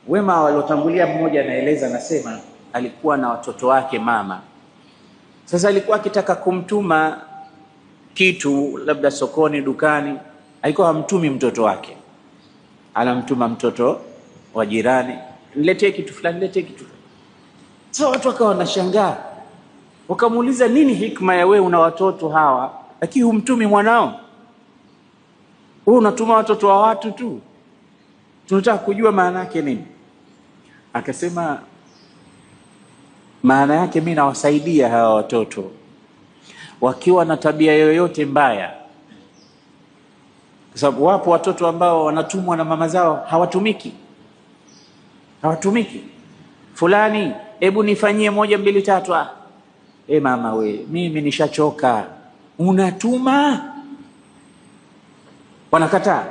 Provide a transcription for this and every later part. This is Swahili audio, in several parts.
Wema waliotangulia, mmoja anaeleza, anasema alikuwa na watoto wake mama. Sasa alikuwa akitaka kumtuma kitu labda sokoni, dukani, alikuwa hamtumi mtoto wake, anamtuma mtoto wa jirani, niletee kitu fulani, niletee kitu fulani. Sasa watu wakawa wanashangaa, wakamuuliza, nini hikma ya wewe una watoto hawa lakini humtumi mwanao? Wewe unatuma watoto wa watu tu, tunataka kujua maana yake nini. Akasema maana yake mi nawasaidia hawa watoto wakiwa na tabia yoyote mbaya, kwa sababu wapo watoto ambao wanatumwa na mama zao hawatumiki, hawatumiki. Fulani, hebu nifanyie moja mbili tatu. Ah, e mama we, mimi nishachoka. Unatuma, wanakataa.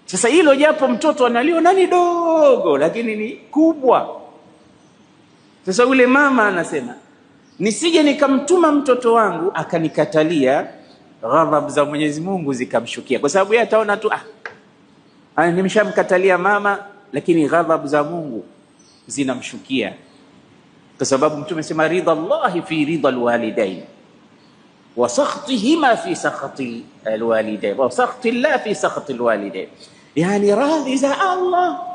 Sasa hilo japo mtoto analiona ni dogo, lakini ni kubwa. Sasa yule mama anasema nisije nikamtuma mtoto wangu akanikatalia, ghadhab za Mwenyezi Mungu zikamshukia, kwa sababu yeye ataona tu ah, nimeshamkatalia mama, lakini ghadhab za Mungu zinamshukia, kwa sababu Mtume sema ridha Allahi fi ridha alwalidain wa sakhtihima fi sakhati alwalidain wa sakhti llah fi sakhati alwalidain, yani radhi za Allah